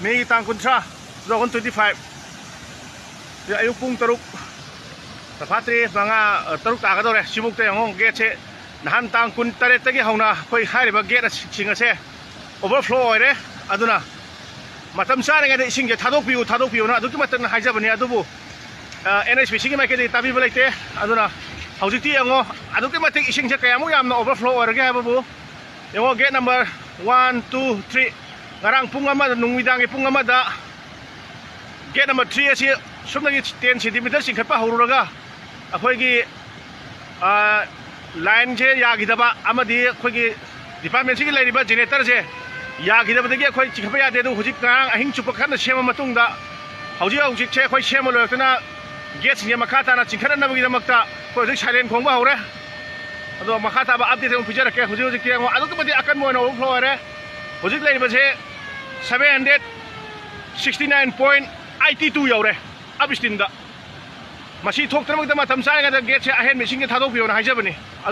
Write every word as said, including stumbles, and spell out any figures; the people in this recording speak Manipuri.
ꯃꯦꯒꯤ ꯇꯥꯡ ꯀꯨꯟꯊ꯭ꯔꯥ, two thousand twenty five, ꯑꯌꯨꯛ ꯄꯨꯡ ꯇꯔꯨꯛ, ꯇꯐꯥꯠꯇ꯭ꯔꯤ ꯃꯉꯥ, ꯇꯔꯨꯛ ꯇꯥꯒꯗꯧꯔꯦ꯫ ꯁꯤꯐꯥꯎꯗ ꯌꯦꯡꯉꯣ, ꯒꯦꯠꯁꯦ ꯅꯍꯥꯟ ꯇꯥꯡ ꯀꯨꯟ ꯇꯔꯦꯠꯇꯒꯤ ꯍꯧꯅ ꯑꯩꯈꯣꯏ ꯍꯥꯏꯔꯤꯕ ꯒꯦꯠꯁꯤꯡ ꯑꯁꯦ ꯑꯣꯚꯔꯐ꯭ꯂꯣ ꯑꯣꯏꯔꯦ꯫ ꯑꯗꯨꯅ ꯃꯇꯝ ꯆꯥꯔꯤꯉꯩꯗ ꯏꯁꯤꯡꯁꯦ ꯊꯥꯗꯣꯛꯄꯤꯌꯨ, ꯊꯥꯗꯣꯛꯄꯤꯌꯨꯅ ꯑꯗꯨꯛꯀꯤ ꯃꯇꯤꯛ ꯍꯥꯏꯖꯕꯅꯤ꯫ ꯑꯗꯨꯕꯨ ꯑꯦꯟ ꯑꯩꯆ ꯄꯤ ꯁꯤꯒꯤ ꯃꯥꯏꯀꯩꯗꯒꯤ ꯇꯥꯕꯤꯕ ꯂꯩꯇꯦ꯫ ꯑꯗꯨꯅ ꯍꯧꯖꯤꯛꯇꯤ ꯌꯦꯡꯉꯣ, ꯑꯗꯨꯛꯀꯤ ꯃꯇꯤꯛ ꯏꯁꯤꯡꯁꯦ ꯀꯌꯥꯃꯨꯛ ꯌꯥꯝꯅ ꯑꯣꯚꯔꯐ꯭ꯂꯣ ꯑꯣꯏꯔꯒꯦ ꯍꯥꯏꯕꯕꯨ ꯌꯦꯡꯉꯣ꯫ Gate number one, two, three, ꯉꯔꯥꯡ ꯄꯨꯡ ꯑꯃꯗ, ꯅꯨꯃꯤꯗꯥꯡꯒꯤ ꯄꯨꯡ ꯑꯃꯗ ꯒꯦꯠ ꯅꯝꯕꯔ ꯊ꯭ꯔꯤ ꯑꯁꯤ ꯁꯣꯝꯗꯒꯤ ꯇꯦꯟ ꯁꯦꯟꯇꯤꯃꯤꯇꯔ ꯆꯤꯡꯈꯠꯄ ꯍꯧꯔꯨꯔꯒ ꯑꯩꯈꯣꯏꯒꯤ, ꯑ, ꯂꯥꯏꯟꯁꯦ ꯌꯥꯈꯤꯗꯕ ꯑꯃꯗꯤ ꯑꯩꯈꯣꯏꯒꯤ ꯗꯤꯄꯥꯔꯠꯃꯦꯟꯁꯤꯒꯤ ꯂꯩꯔꯤꯕ ꯖꯦꯅꯦꯔꯦꯇꯔꯁꯦ ꯌꯥꯈꯤꯗꯕꯗꯒꯤ ꯑꯩꯈꯣꯏ ꯆꯤꯡꯈꯠꯄ ꯌꯥꯗꯦ꯫ ꯑꯗꯨ ꯍꯧꯖꯤꯛ ꯉꯔꯥꯡ ꯑꯍꯤꯡ ꯆꯨꯞꯄ ꯀꯟꯅ ꯁꯦꯝꯃ ꯃꯇꯨꯡꯗ ꯍꯧꯖꯤꯛ ꯍꯧꯖꯤꯛꯁꯦ ꯑꯩꯈꯣꯏ ꯁꯦꯝꯕ ꯂꯣꯏꯔꯛꯇꯅ ꯒꯦꯠꯁꯤꯡꯁꯦ ꯃꯈꯥ ꯇꯥꯅ ꯆꯤꯡꯈꯠꯅꯅꯕꯒꯤꯗꯃꯛꯇ ꯑꯩꯈꯣꯏ ꯍꯧꯖꯤꯛ ꯁꯥꯏꯔꯦꯟ ꯈꯣꯡꯕ ꯍꯧꯔꯦ꯫ ꯑꯗꯣ ꯃꯈꯥ ꯇꯥꯕ ꯑꯞꯗꯦꯠ ꯑꯃꯨꯛ ꯄꯤꯖꯔꯛꯀꯦ꯫ ꯍꯧꯖꯤꯛ ꯍꯧꯖꯤꯛꯇꯤ ꯌꯦꯡꯉꯣ, ꯑꯗꯨꯛꯀꯤ ꯃꯇꯤꯛ ꯑꯀꯟꯕ ꯑꯣꯏꯅ ꯑꯣꯚꯔꯐ꯭ꯂꯣ ꯑꯣꯏꯔꯦ꯫ ꯍꯧꯖꯤꯛ ꯂꯩꯔꯤꯕꯁꯦ seven hundred sixty nine point eighty two ꯌꯧꯔꯦ ꯑꯞ ꯁ꯭ꯇ꯭ꯔꯤꯝꯗ꯫ ꯃꯁꯤ ꯊꯣꯛꯇꯅꯕꯒꯤꯗꯃꯛ ꯃꯇꯝ ꯆꯥꯔꯤꯉꯩꯗ ꯒꯦꯠꯁꯦ ꯑꯍꯦꯟꯕ ꯏꯁꯤꯡꯁꯦ ꯊꯥꯗꯣꯛꯄꯤꯌꯣꯅ ꯍꯥꯏꯖꯕꯅꯤ꯫ ꯑꯗꯨ